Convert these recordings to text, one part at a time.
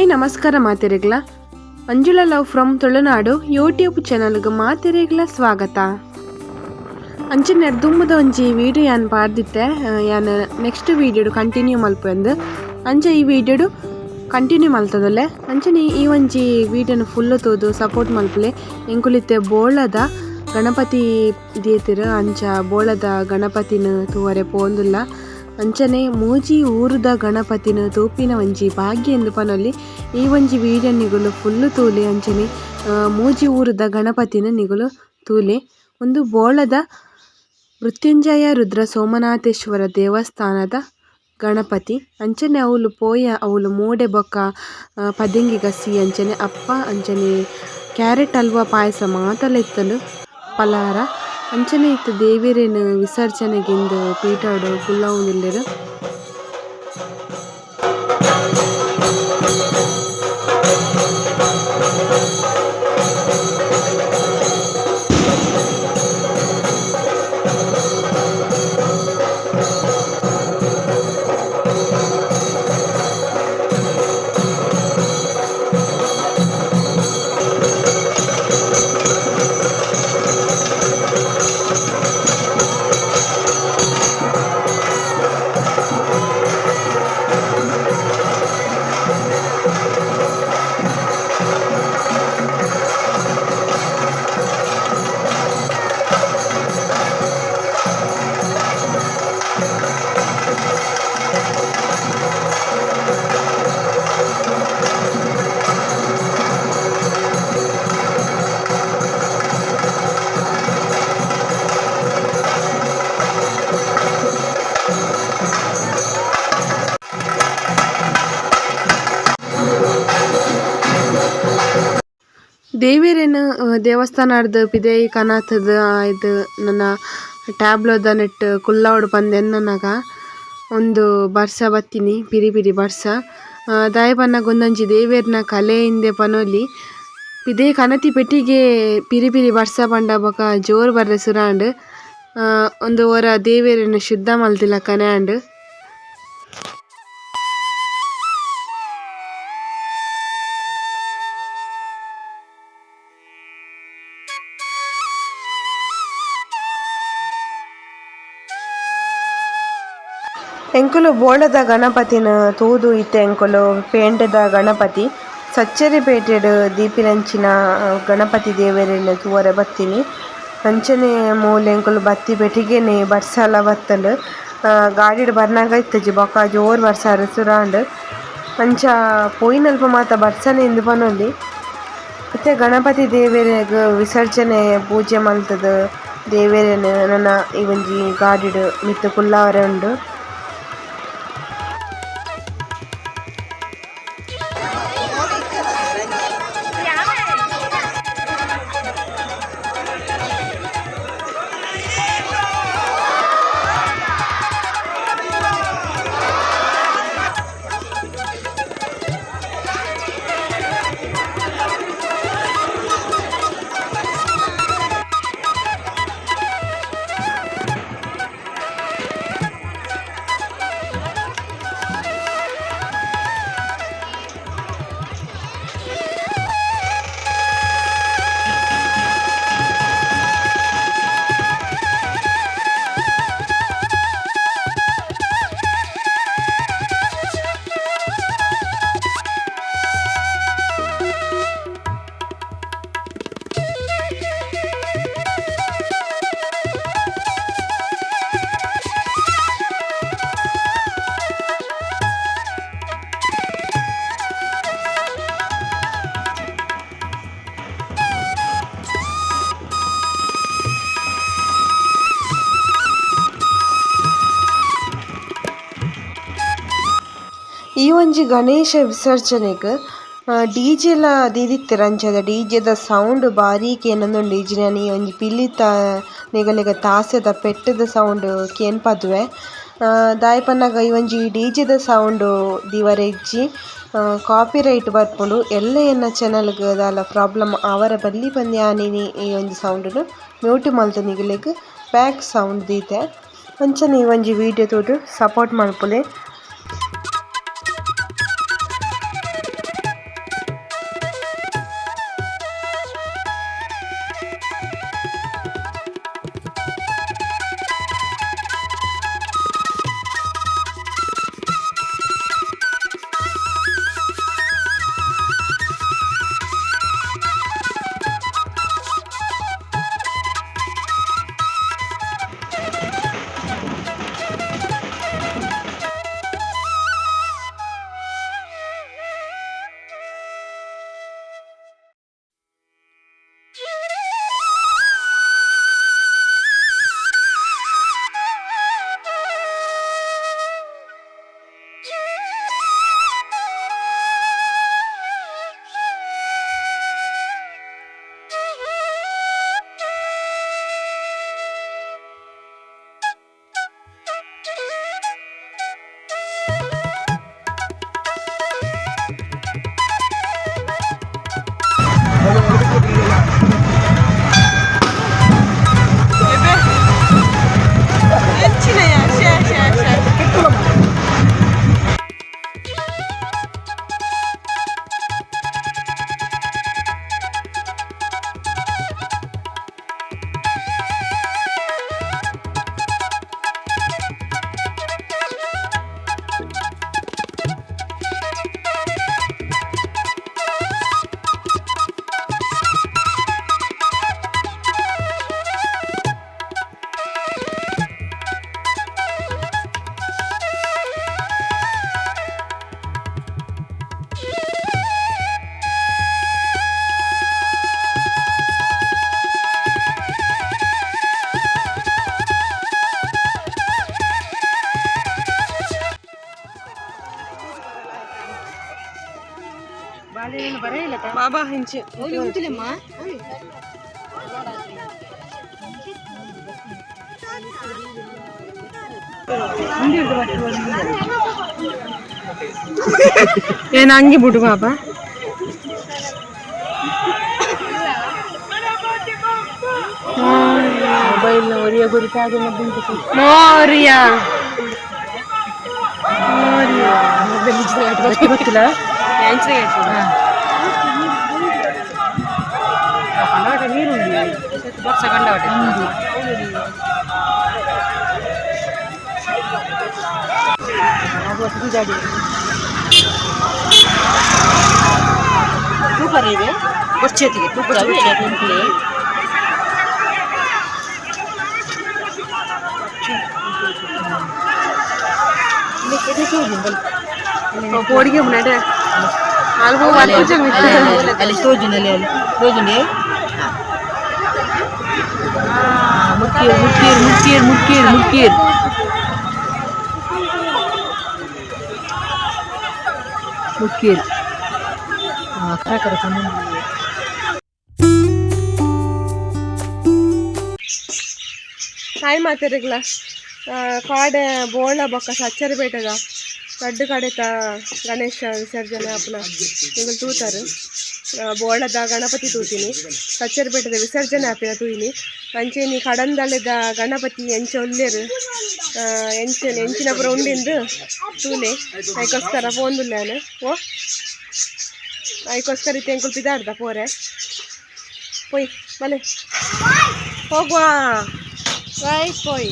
Hi ನಮಸ್ಕಾರ ಮಾತೆರೆಗ್ಲ Manjula love from Tulunadu YouTube ಚಾನಲ್ಗೆ ಮಾತೆರೆಗ್ಲ ಸ್ವಾಗತ. ಅಂಚನೆ ದುಮ್ಮದ ಒಂಜಿ ವೀಡಿಯೋ ಯಾನ್ ಪಾಡ್ದಿತ್ತೆ, ಯಾನ್ ನೆಕ್ಸ್ಟ್ ವೀಡಿಯೋಡು ಕಂಟಿನ್ಯೂ ಮಲ್ಪೆಂದು ಅಂಚ ಈ ವೀಡಿಯೋಡು ಕಂಟಿನ್ಯೂ ಮಲ್ತದಲ್ಲೆ. ಅಂಚನೆ ಈ ಒಂಜಿ ವೀಡಿಯೋನು ಫುಲ್ ತೂದು ಸಪೋರ್ಟ್ ಮಲ್ಪಲೆ. ಎಂಕುಲಿತ್ತೆ ಬೋಳದ ಗಣಪತಿ ದೀತೆರ್, ಅಂಚ ಬೋಳದ ಗಣಪತಿನ ತೂವರೆ ಪೋಂದುಲ್ಲ. ಅಂಚನೆ ಮೂಜಿ ಊರುದ ಗಣಪತಿನ ತೂಪಿನ ಒಂಜಿ ಭಾಗ್ಯ ಎಂದು ಪನೊಲಿ. ಈ ಒಂಜಿ ವೀಡಿಯೋ ನಿಗುಲು ಫುಲ್ಲು ತೂಲೆ. ಅಂಚನೆ ಮೂಜಿ ಊರುದ ಗಣಪತಿನ ನಿಗುಲು ತೂಲೆ. ಒಂದು ಬೋಳದ ಮೃತ್ಯುಂಜಯ ರುದ್ರ ಸೋಮನಾಥೇಶ್ವರ ದೇವಸ್ಥಾನದ ಗಣಪತಿ. ಅಂಚನೆ ಅವುಲು ಪೋಯ ಅವುಲು ಮೂಡೆ ಬೊಕ್ಕ ಪದೆಂಗಿ ಗಸಿ ಅಂಚನೆ ಅಪ್ಪ ಅಂಚನೆ ಕ್ಯಾರೆಟ್ ಹಲ್ವ ಪಾಯಸ ಮಾತಲ ಇತ್ತುಂಡು ಪಲಾರ. ಅಂಚನೆ ಇತ್ತೆ ದೇವೆರೆನ್ ವಿಸರ್ಜನೆಗಿಂದು ಪೀಠಡ್ ಕುಲ್ಲವೊಂದುಲ್ಲೆರ್. ದೇವೆರೆನ್ ದೇವಸ್ಥಾನರ್ದ್ ಪಿದಯಿ ಕನತ್ದ್ ಇದು ನನ ಟ್ಯಾಬ್ಲೋದ ನೆಟ್ಟ್ ಕುಲ್ಲವೊಡು ಪಂದ್ ಎನ್ನುನಗ ಉಂದು ಬರ್ಸ ಬತ್ತಿನಿ ಪಿರಿ ಪಿರಿ ಬರ್ಸ. ದಾಯೆ ಪನ್ನಗ ಉಂದೊಂಜಿ ದೇವೆರ್ನ ಕಲೆ ಇಂದೆ ಪನೊಲಿ. ಪಿದಯಿ ಕನತಿ ಪೆಟ್ಟಿಗೆ ಪಿರಿ ಪಿರಿ ಬರ್ಸ ಪಂಡ ಬೊಕ ಜೋರು ಬರ್ರೆ ಸುರು ಆಂಡ್. ಉಂದು ಒರ ದೇವೆರೆನ್ ಶುದ್ಧ ಮಲ್ತಿಲಕನೆ ಆಂಡ್. ಎಂಕುಲು ಬೋಳದ ಗಣಪತಿನ ತೂದು ಇತ್ತೆ ಎಂಕುಲು ಪೇಂಟೆದ ಗಣಪತಿ ಸಚ್ಚೇರಿ ಪೇಟೆಡ್ ದೀಪಿನಂಚಿನ ಗಣಪತಿ ದೇವೆರೆನ್ ತೂವರೆ ಬತ್ತಿನಿ. ಅಂಚನೆ ಮೂಲು ಎಂಕುಲು ಬತ್ತಿ ಪೆಟಿಗೆನೆ ಬರ್ಸಲ ಬತ್ತುಂಡು. ಗಾಡಿಡ್ ಬರ್ನಗ ಇತ್ತುಜಿ ಬೊಕ ಜೋರು ಬರ್ಸ ಸುರು ಆಂಡ್. ಅಂಚ ಪೋಯಿನಲ್ಪ ಮಾತ ಬರ್ಸನೆ ಇಂದ್ ಪನೊಲಿ. ಇತ್ತೆ ಗಣಪತಿ ದೇವೆರೆಗ್ ವಿಸರ್ಜನೆ ಪೂಜೆ ಮಲ್ತುದು ದೇವೆರೆನ್ ನನ ಈ ಒಂಜಿ ಗಾಡಿಡ್ ಮಿತ್ತ್ ಕುಲ್ಲಾವರೆ ಉಂಡು. ಈ ಒಂಜಿ ಗಣೇಶ ವಿಸರ್ಜನೆಗ್ ಡಿಜೆ ಲ ದೀದಿತ್ತೆರ್ ಅಂಚಾದ್ ಡಿಜೆ ದ ಸೌಂಡ್ ಬಾರಿ ಕೇನೊಂದುಂಡು. ಇಜ್ಜಿಂಡ ಈ ಒಂಜಿ ಪಿಲಿತ ನಿಗಲೆಗ್ ತಾಸೆದ ಪೆಟ್ಟುದ ಸೌಂಡ್ ಕೇನ್ಪದುವೆ. ದಾಯೆ ಪನ್ನಗ ಈ ಒಂಜಿ ಡಿಜೆ ದ ಸೌಂಡ್ ದೀವರೆ ಇಜ್ಜಿ, ಕಾಪಿ ರೈಟ್ ಬರ್ಪುಂಡು. ಎಲ್ಲೆ ಎನ್ನ ಚಾನೆಲ್ ಗ್ ದಾಲ ಪ್ರಾಬ್ಲಮ್ ಆವರೆ ಬಲ್ಲಿ ಪಂದ್ ಯಾನ್ ಇನಿ ಈ ಒಂಜಿ ಸೌಂಡ್ ನು ಮ್ಯೂಟ್ ಮಲ್ತ್ ನಿಗಲೆಗ್ ಬ್ಯಾಕ್ ಸೌಂಡ್ ದೀತೆ. ಅಂಚನೆ ಈ ಒಂಜಿ ವೀಡಿಯೋ ತೂದು ಸಪೋರ್ಟ್ ಮಲ್ಪುಲೆ. ಬಾ ಇಂಚಿ ಏನು ಅಂಗಿ ಬಿಡು ಬಾಬಾ. ಮೊಬೈಲ್ ಒರಿಯ ಗುರುತಾದ. ಮೋರಿಯ. ಗೊತ್ತಿಲ್ಲ. ನೀರು ಸೂಪರ್ ಇದೆ. ಬೊಚ್ಚೆತ್ತಿಗೆ. ಪೋಡಿಗೆ ಮುನ್ನಡೆ ಅಲ್ಗೋ. ಅಲ್ಲಿ ತೋಜುನಲ್ಲಿ, ಅಲ್ಲಿ ತೋಜುಂಡಿ. ಮುಕ್ಕೀರ್ ಮುಕ್ಕೀರ್ ಮುಕ್ಕೀರ್ ಮುಕ್ಕೀರ್ ಮುಕ್ಕೀರ್ ಮುಕ್ಕೀರ್ ಕರ ಕರ. ಹಾಯ್ ಮಾತಾಡಿಗ್ಲ. ಕಾಡೆ ಬೋಳ ಬೊಕ್ಕ ಸಚ್ಚರಪೇಟೆದ ರಡ್ಡು ಕಡೆತ ಗಣೇಶ ವಿಸರ್ಜನೆ ಆಪುನ ನಿಗಲ್ ತೂತಾರು. ಬೋಳದ ಗಣಪತಿ ತೂತೀನಿ, ಸಚ್ಚರಪೇಟೆದ ವಿಸರ್ಜನೆ ಆಪಿನ ತೂಯಿನಿ. ಅಂಚೆನಿ ಕಡಂದಲೆದ ಗಣಪತಿ ಎಂಚ ಉಲ್ಲೇರು, ಎಂಚ ಎಂಚಿನ ಪೂರ ಉಂಡಿಂದು ತೂಲೆ. ಐಕೋಸ್ಕರ ಪೋಂದುಲ್ಲಾನು. ಓ ಐಕೋಸ್ಕರ ಇತ್ತೆ ಎಂಕುಲು ಪಿದಾಡ್ದ ಪೋರೆ. ಪೋಯ್ ಬಲೆ, ಹೋಗುವ. ರೈಟ್, ಪೋಯ್.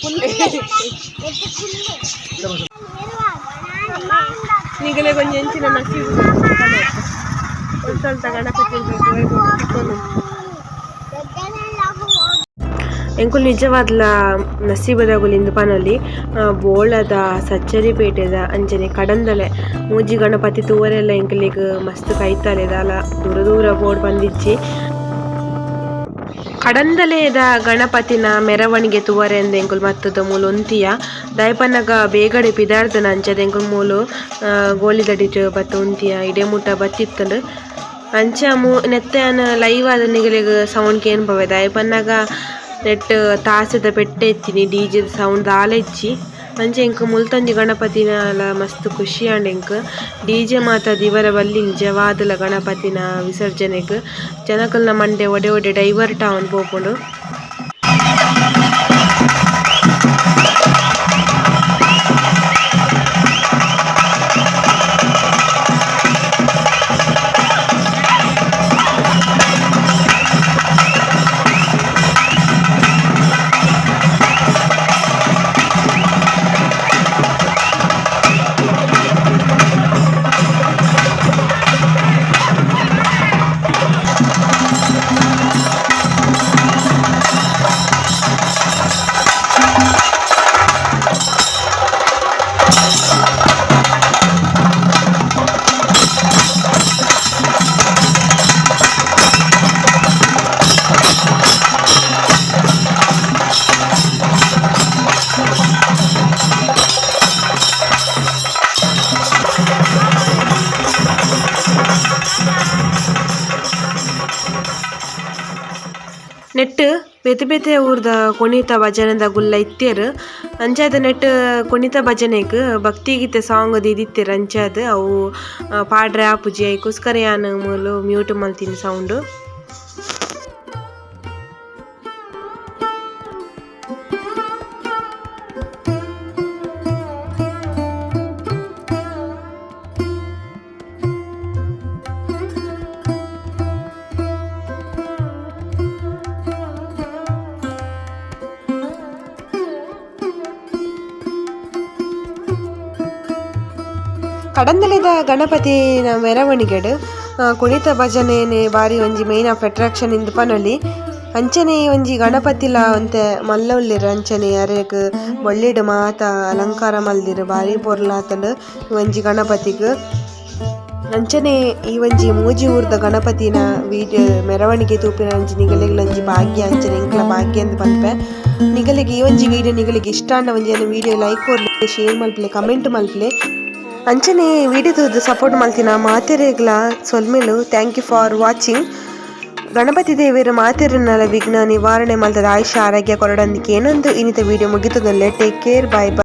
ಕುಲ್ಲೆ. ನಿಗಲೆ ಕೊಂಚ ಎಂಚಿನ ನಸೀಬು ಒಂತಲ್ತ ಗಣಪತಿ ತಿಕ್ಕೊಂಡು. ಎಂಕುಲು ನಿಜವಾದ್ಲ ನಸೀಬದಗುಲು ಇಂದು ಪನೊಲಿ. ಬೋಳದ, ಸಚ್ಚರಿಪೇಟೆದ ಅಂಚನೆ ಕಡಂದಲೆ ಮೂಜಿ ಗಣಪತಿ ತೂವರೆಲ್ಲ ಎಂಕಲೆಗ್ ಮಸ್ತ್ ಕೈತಾಲೆ ದಾಲ ದೂರ ದೂರ ಬೋರ್ಡ್ ಬಂದಿಜ್ಜಿ. ಕಡಂದಲೆದ ಗಣಪತಿನ ಮೆರವಣಿಗೆ ತೂವರೆ ಅಂದ್ ಎಂಕುಲು ಮತ್ತದ ಮೂಲು ಉಂತಿಯ. ದಾಯೆ ಬೇಗಡೆ ಪಿದಾಡ್ದನ ಅಂಚದ ಎಂಕುಲು ಮೂಲು ಗೋಲಿದಡಿಟ್ ಬತ್ತ್ ಉಂತಿಯ. ಇಡೆ ಮುಟ್ಟ ಬತ್ತಿತ್ತುಂಡು. ಅಂಚ ಮೂ ನೆತ್ತೆ ಯಾನ್ ಲೈವ್ ಆದ್ ನಿಗಲೆಗ್ ಸೌಂಡ್ ಕೇನ್ಪವೆ. ದಾಯೆ ಪನ್ನಗ ನೆಟ್ಟ್ ತಾಸೆದ ಪೆಟ್ಟೆ ಇತ್ತಿನಿ, ಡಿಜೆ ದ ಸೌಂಡ್ ದಾಲ ಇಜ್ಜಿ. ಅಂಚ ಎಂಕ್ ಮುಲ್ತೊಂಜಿ ಗಣಪತಿನಲ ಮಸ್ತ್ ಖುಷಿ ಆಂಡ್ ಎಂಕ್. ಡಿಜೆ ಮಾತ ದೀವರೆ ಬಲ್ಲಿ ನಿಜವಾದಲ ಗಣಪತಿನ ವಿಸರ್ಜನೆಗ್. ಜನಕಲ್ನ ಮಂಡೆ ಒಡೆ ಒಡೆ ಡೈವರ್ಟ್ ಆವೊಂದು ಪೋಪುಂಡು. ನೆಟ್ ಬೇತೆ ಬೇತೆ ಊರ್ದ ಕುಣಿತ ಭಜನೆದ ಗುಲ್ಲ ಇತ್ತೆರ್. ಅಂಚಾದ್ ನೆಟ್ ಕುಣಿತ ಭಜನೆಗ್ ಭಕ್ತಿಗೀತೆ ಸಾಂಗ್ ದೀದಿತ್ತೆರ್. ಅಂಚಾದ್ ಅವು ಪಾಡ್ರೆ ಆಪುಜಿ. ಐಕೋಸ್ಕರ ಯಾನ್ ಮೂಲು ಮ್ಯೂಟ್ ಮಲ್ತಿನಿ ಸೌಂಡ್. ಕಡಂದಲೆದ ಗಣಪತಿನ ಮೆರವಣಿಗೆಡ್ ಕುಣಿತ ಭಜನೆನೆ ಬಾರಿ ಒಂಜಿ ಮೇನ್ ಆಫ್ ಅಟ್ರಾಕ್ಷನ್ ಇಂದ್ ಪನೊಲಿ. ಅಂಚನೆ ಒಂಜಿ ಗಣಪತಿಲ ಒಂತೆ ಮಲ್ಲ ಉಲ್ಲೆರ್. ಅಂಚನೆ ಅರೆಗ್ ಬೊಳ್ಳಿಡ್ ಮಾತ ಅಲಂಕಾರ ಮಲ್ದೆರ್. ಬಾರಿ ಪೊರ್ಲಾತುಂಡು ಒಂಜಿ ಗಣಪತಿಗ್. ಅಂಚನೆ ಈ ಒಂಜಿ ಮೂಜಿ ಊರ್ದ ಗಣಪತಿನ ವೀಡಿಯೋ ಮೆರವಣಿಗೆ ತೂಪಿನ ಒಂಜಿ ನಿಗಲೆಗ್ಲ ಒಂಜಿ ಭಾಗ್ಯ, ಅಂಚನೆ ಎಂಕ್ಲ ಭಾಗ್ಯ ಅಂದ್ ಪನ್ಪೆ. ನಿಗಲೆಗ್ ಈ ಒಂಜಿ ವೀಡಿಯೋ ನಿಗಲೆಗ್ ಇಷ್ಟ ಆಂಡ ಒಂಜಿ ಎನ್ನ ವೀಡಿಯೋ ಲೈಕ್ ಕೊರ್ಲೆ, ಶೇರ್ ಮಲ್ಪುಲೆ, ಕಮೆಂಟ್ ಮಲ್ಪುಲೆ. ಅಂಚನೆ ವಿಡಿಯೋ ತೂದು ಸಪೋರ್ಟ್ ಮಲ್ತಿನ ಮಾತೆರೆಗ್ಲ ಸೊಲ್ಮೆಲು. Thank you for watching. Ganapati ದೇವೆರ್ ಮಾತೆರೆನಲ ವಿಘ್ನ ನಿವಾರಣೆ ಮಲ್ತದ ಆಯುಷ್ಯ ಆರೋಗ್ಯ ಕೊರಡಂದಿಗೆ ಏನೊಂದು ಇನಿತ video ಮುಗಿತದಲ್ಲೇ. Take care, bye bye.